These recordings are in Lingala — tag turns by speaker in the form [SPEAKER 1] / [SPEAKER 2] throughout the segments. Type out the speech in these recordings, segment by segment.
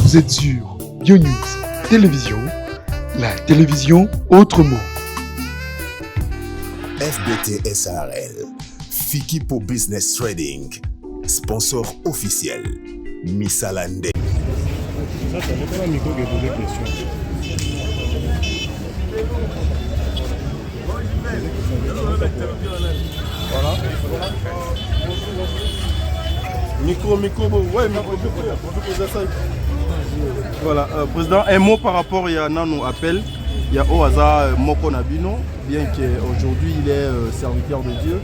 [SPEAKER 1] Vous êtes sur BioNews Télévision, la télévision autrement.
[SPEAKER 2] FBT SARL, Fikipo Business Trading, sponsor officiel, Misalande.
[SPEAKER 3] Ça, ça n'est pas un micro qui pose question.
[SPEAKER 4] Voilà. Micro, micro, ouais, micro, micro. Voilà, président, un mot par rapport à Nano Appel. Il y a au hasard Moko Nabino, bien qu'aujourd'hui il est serviteur de Dieu,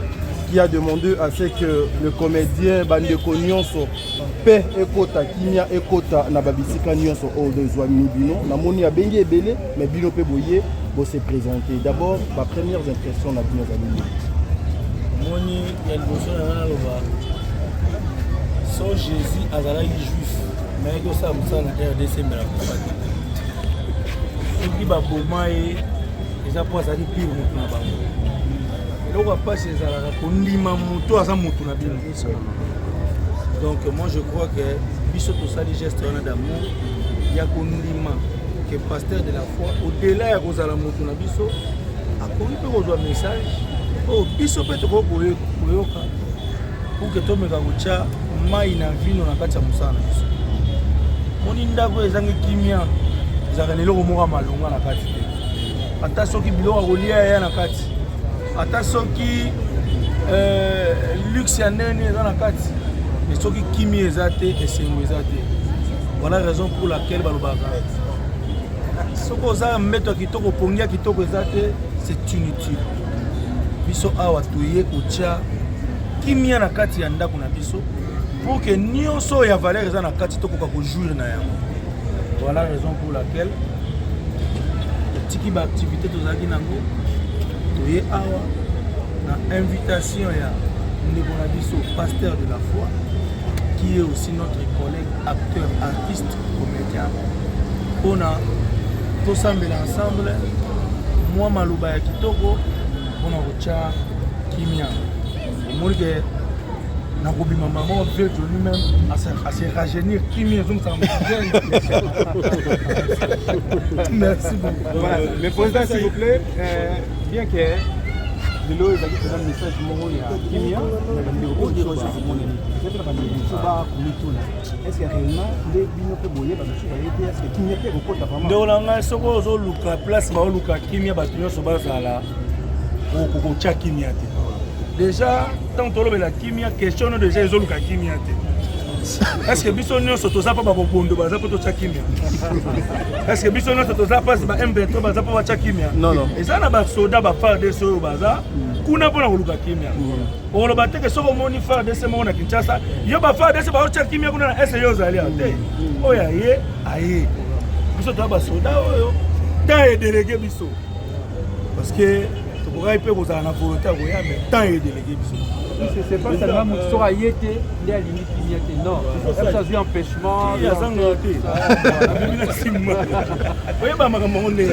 [SPEAKER 4] qui a demandé à ce que le comédien bandeko nyonso paix ekota, kimia ekota na babisika nyonso oyo ezwami bino. Namoni abengi ebele, mais bino mpe boye bose présenter. D'abord, ba premières impressions na bino ezali nini?
[SPEAKER 5] Omoni, ya liboso na nga naloba, so Jésus azalaki juif, mais ayaki kosala mosala na RDC, mbela kufa te. Soki baboma ye, eza mpo azalaki pire motu na bango. Eloko ya mpasi ezalaka kondima moto aza motu na bino. Donc moi, je crois que biso tosali geste wana d'amour ya kondima que pasteur de la foi, au-delà ya kozala motu na biso, akoki mpe kozwa message oyo biso mpe tokoki koyoka pour que tomeka kotya mai na vino na kati ya mosala na biso. Moni, ndako ezangi kimia ezalaka na eloko moko ya malonga na kati te. Ata soki biloko ya kolia eya na kati, ata soki luxe ya ndenge eza na kati, mais soki kimia eza te, esengo eza te. Voilà raison pour laquelle balobaka, soki oza mbeto ya kitoko, pongi ya kitoko eza te, c'est inutile. Biso awa toye kotia kimia na kati ya ndako na biso pour que nyonso oyo ya valeur eza na kati tokoka kojouir na yango. Voilà raison pour laquelle totiki baactivité tozalaki nango, toye awa na invitation ya ndeko na biso pasteur de la foi, qui est aussi notre collègue acteur, artiste, comédien, mpona tosambela ensemble mwa maloba ya kitoko mpona kotya kimia. Omoni ke nakobima mama vierge lui-même à se rajeunir, kimia ezongisaka. Merci beaucoup.
[SPEAKER 6] Voilà. Mais président, s'il vous plaît, bien que lelo ezalaki mpenza message moko ya kimia na bandeko oyo nyonso komonani, eza mpe na bandeko mosusu bakomituna: est ce que réellement nde bino mpe boyeba, mosusu baye te, est ce que kimia mpe ekokota vraiment?
[SPEAKER 5] Ndeko na ngai, soki ozoluka place baoluka kimia, bato nyonso bazala, okotya kimia te. Déjà ntango tolobela kimia, question no déjà ezoluka kimia te. Est ce que biso nyonso toza mpo babobondo baza mpo totya kimia? Est ce que biso nyonso toza mpasi ba M23 baza mpo batya kimia?
[SPEAKER 4] Non, non.
[SPEAKER 5] Eza na basoda ba FARDC oyo baza kuna mpona koluka kimia. Okoloba te ke soki omoni FARDC moko na Kinshasa, yo ba FARDC baotya kimia kuna na ese, yo ozali awa te. Oyo aye aye, biso toza basoda oyo temps edéléguer biso, parce que tokokaki mpe kozala na volonté ya koya, mais temps edéléguer biso.
[SPEAKER 6] C'est pas seulement moto soki aye te nde alingi kimia te, non, ça azwi empêchement.
[SPEAKER 5] Azangaka te, abimi na nsima, oyeba makambo yango ndenge.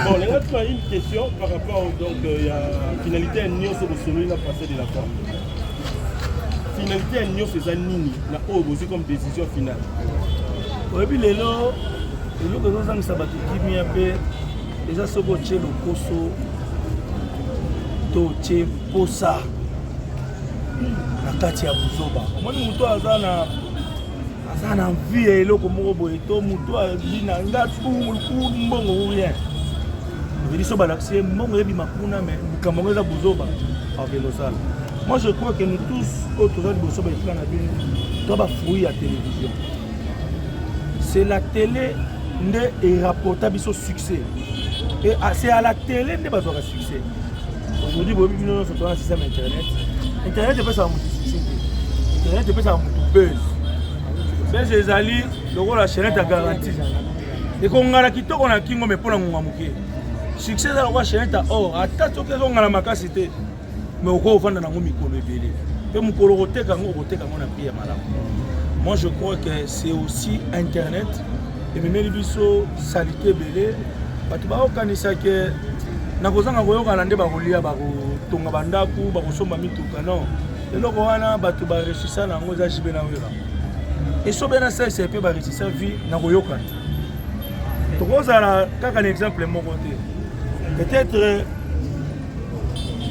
[SPEAKER 3] Bon, les gars, tu as une question par rapport donc il y a finalité nyonso bosololi na pasteur de la foi. Finalité ya nyonso eza nini na oyo bozwi comme décision finale?
[SPEAKER 5] Oyebi, lelo eloko ezozangisa bato kimia mpe eza soki otie lokoso to otie posa na kati ya buzoba. Omoni, moto aza na envie ya eloko moko boye, to moto azi na nga mbongo ou rien, oveli so balakisi ye mbongo ebima kuna, mais likambo yango eza buzoba, akende osala. Moi, je crois que nous tous oyo toza liboso baécran na bino, to bafruit ya télévision. C'est la télé nde erapporta biso succès et c'est à la télé nde bazwaka succès. Aujourd'hui, boyebi bino nyonso, toza na système internet. Internet epesaka motu succès te, internet epesaka motu buzz. Buzz ezali lokola chaînette ya garantie, ekongala kitoko na kingo, mais mpona ngonga moke. Succès eza lokola chaînette ya or, ata soki ezongala makasi te, mais okoki ovanda nango mikolo ebele, mpe mokolo okoteka yango, okoteka yango na prix ya malamu. Moi, je crois que c'est aussi internet ememeli biso saleté ebele. Bato bakokanisa ke na kozanga koyokana nde bakolia, bakotonga bandako, bakosomba mituka. Non, eloko wana bato baresisa na yango eza jibe na wera. Esobe na Saisai mpe baresisa vie na koyokana. Tokozala kaka na exemple moko te. Peut-être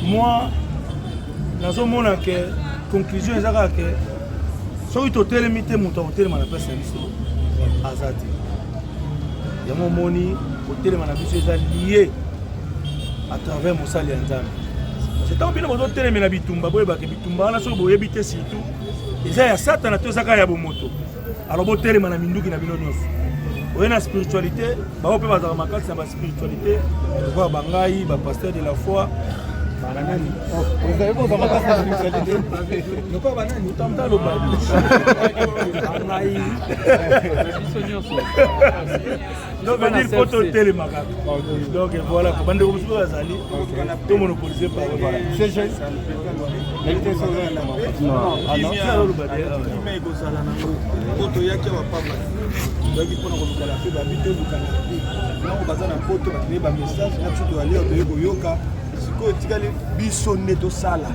[SPEAKER 5] moi nazomona ke conclusion eza kaka ke soki totelemi te, moto akotelema na place na biso aza te. Yango omoni, kotelema na biso eza lié à travers mosali ya Nzambe. Ntango bino bozotelemela bitumba, boyebake bitumba wana, soki boyebi te, surtout eza ya Satana to eza kaka ya bomoto. Alors botelema na minduki na bino nyonso. Oye na spiritualité, bango mpe bazalaka makasi na baspiritualité, lokola bangai bapasteur de la foi.
[SPEAKER 6] Banani makasi na spiritualité? Lokola banani?
[SPEAKER 5] Tamtaloba bangai.
[SPEAKER 7] Biso nyonso.
[SPEAKER 5] Donc veut dire po totelema kaka. Donc voilà, bandeko mosusu bazali to monopolise parole.
[SPEAKER 8] Kimia ekozala nango po toyaki awa pamba, toyaki mpona kolukala mpe babi tolukana mpe nango baza na poto, bakende bamessage na biso, toyali awa, toye koyoka. Sikoyo etikali biso nde tosala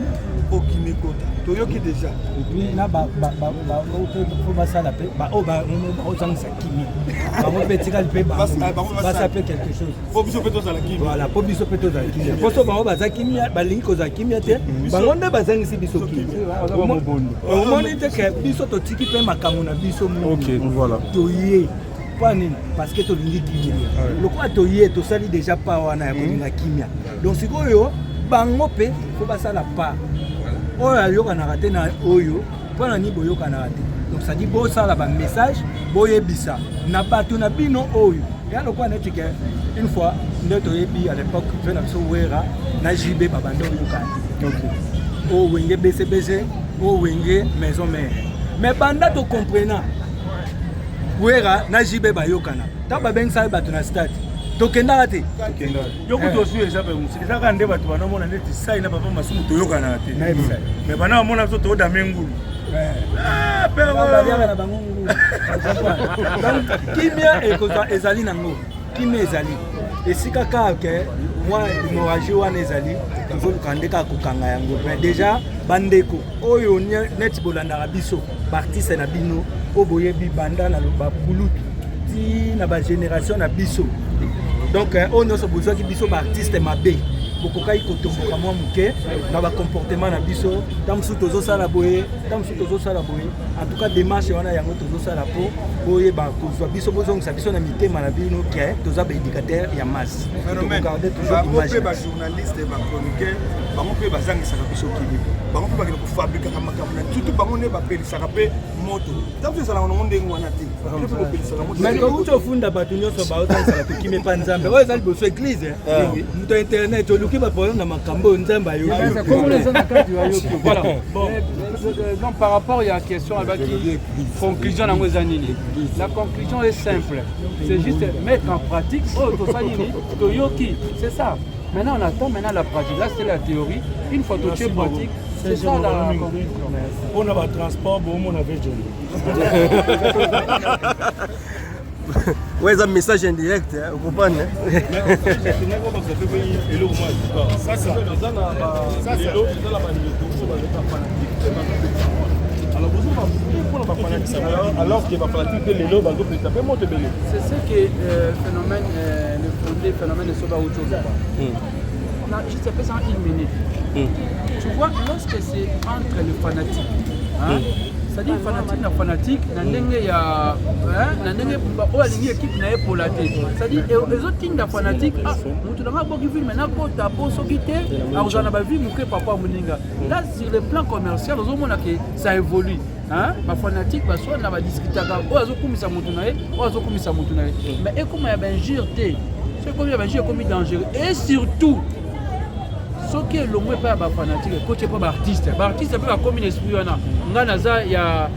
[SPEAKER 8] mpo kimia ekota. Toyoki déjà.
[SPEAKER 6] Et puis na faut basala mpe baoyo baozangisa kimia, bango mpe etikali mpe basala mpe quelque chose.
[SPEAKER 8] Po biso mpe tozala kimia.
[SPEAKER 6] Voilà, po biso mpe tozala kimia. Po so bango baza kimia, balingi kozala kimia te, bango nde bazangisi biso kimia. Omoni te ke biso totiki mpe makambo na biso mingi, toye mpo nini? Parce que tolingi kimia. Lokola toye, tosali déjà pa wana ya kolinga kimia. Donc sikoyo bango mpe faut basala pa oyo ayokanaka te na oyo. Mpo na nini boyokanaka te? Donc c'est-à-dire bosala bamessage, boyebisa na bato na bino oyo ya lokola neti ke une fois nde toyebi à l'époque mpe na biso Wera na JB babanda oyokana te, oyo Wenge BCBG, oyo Wenge Maison Mère. Mais banda tocomprena Wera na JB bayokana, ntango babengisaka bato na stade, tokendaka te.
[SPEAKER 5] Yo kutu ozwi exemple mosusu, eza kaka nde bato banamona neti sai na papa Masumu toyokanaka te, mais bana bamona biso toodame ngulu.
[SPEAKER 6] Baliaka na bango ngulu. Donc kimia ekozwa, ezali nango, kimia ezali esika kaka ke mwa hémorragie wana ezali, tozoluka nde kaka kokanga yango. Mais déjà bandeko oyo neti bolandaka biso, baartiste na bino oyo boyebi banda na bakulutu ti na bagénération na biso, donc oyo nyonso bozwaki biso baartiste mabe, bokokaki kotomboka mwa moke na bacomportement na biso. Ntango mosusu tozosala boye, ntango mosusu tozosala boye. En tout cas démarche wana yango tozosala mpo boyeba kozwa biso, bozongisa biso na mitema na bino ke toza baéducateur ya masse. Tokogarde toujours image.
[SPEAKER 8] Mpe bajournaliste, bachroniqueur, bango mpe bazangisaka biso kimia. Bango mpe bakende kofabrikaka makambo na surtout bango nde bapelisaka mpe moto. Ntango ezalaka nango ndenge wana te, mpe kopelisaka moto.
[SPEAKER 6] Mais touti ofunda bato nyonso baozangisaka tokimi epa Nzambe oyo eza liboso église. Moto ya internet oluki baproblème na makambo oyo Nzambe ayoki.
[SPEAKER 7] Voilà. Donc par rapport à la question alobaki, conclusion nango eza nini? La conclusion est simple, c'est juste mettre en pratique oyo tosali nini, toyoki, c'est ça. Maintenant on attend maintenant la pratique. Là, c'est la théorie. Une fois totie pratique, c'est ça la conclusion.
[SPEAKER 5] Mpona batransport bomona vision.
[SPEAKER 9] Ouais, eza message indirect, ocomprendre.
[SPEAKER 3] Eloko moko lelo eza na bandeko oyo bazalaka fanatique te, bazopekisa, alors bozoloba mpona bafanatique, alors ke bafanatique mpe lelo bazopekisa mpe moto ebele.
[SPEAKER 7] C'est ce que phénomène, le fondé phénomène de soba autre chose. Non, juste appelle ça une minute. Tu vois, lorsque c'est entre les fanatiques, hein, c'est-à-dire fanatique na fanatique, na ndenge ya na ndenge oyo alingi équipe na ye pola te, c'est-à-dire ezotinda fanatique, ah, motu nanga aboki film, nakota po soki te akozala na bavie moke papa moninga. Là, sur le plan commercial, ozomona ke ça évolue, hein? Bafanatique baswana, badiskutaka, oyo azokumisa motu na ye, oyo azokumisa motu na ye, mais ekoma ya bainjure te. Soki ekomi ya bainjure, ekomi dangereux. Et surtout soki elongo epai ya bafanatique, ekoti epai baartiste, baartiste mpe bakomi na esprit wana, ngai naza ya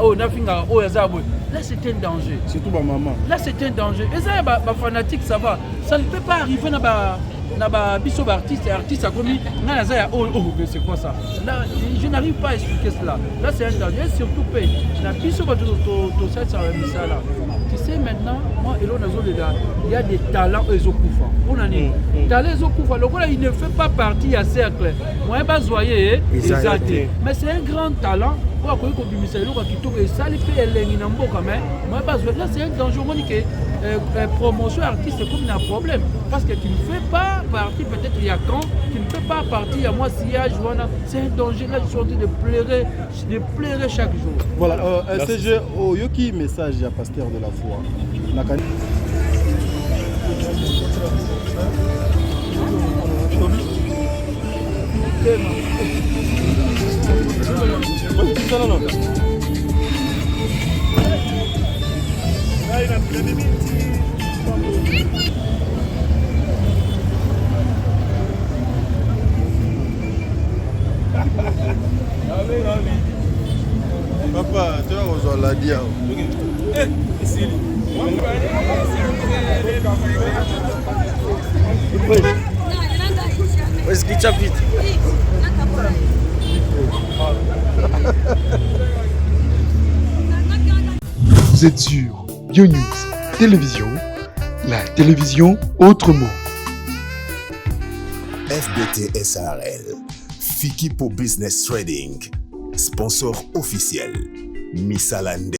[SPEAKER 7] oyo, nafinga oyo aza boye. Là, c'est un danger.
[SPEAKER 4] Surtout bamama.
[SPEAKER 7] Là, c'est un danger. Eza ya bafanatique, ça va, ça ne peut pas arriver na ba biso baartiste. Artiste akomi ngai naza ya oyo. Oh, mais c'est quoi ça? Là, je n'arrive pas à expliquer cela. Là, c'est un danger. Et surtout mpe na biso bato tosalisaka misala. Tu sais, maintenant, moi, elo nazolela, il y a des talents oyo ezokufa. Mpona nini talent ezokufa? Lokola il ne fait pas partie ya cercle, moyen bazwa ye eza te. Mais c'est un grand talent. Oyo akoki kobimisa eloko ya kitoko esali mpe elengi na mboka, mais moye bazwa là, c'est un danger. Omoni ke promotion artiste ekomi na problème parce que tu ne fais pas partie peut-être ya camp, tu ne fais pas partie ya mwa sillage wana. C'est un danger. Là, je suis en train de pleurer, de pleurer chaque jour.
[SPEAKER 4] Voilà, SG, oyoki message ya pasteur de la foi. Nakani. Papa, tu vas kozwa ladi awa.
[SPEAKER 1] Vous êtes sur BioNews Télévision, la télévision autrement.
[SPEAKER 2] FBT SARL, Fikipo Business Trading, sponsor officiel, Misala Nde.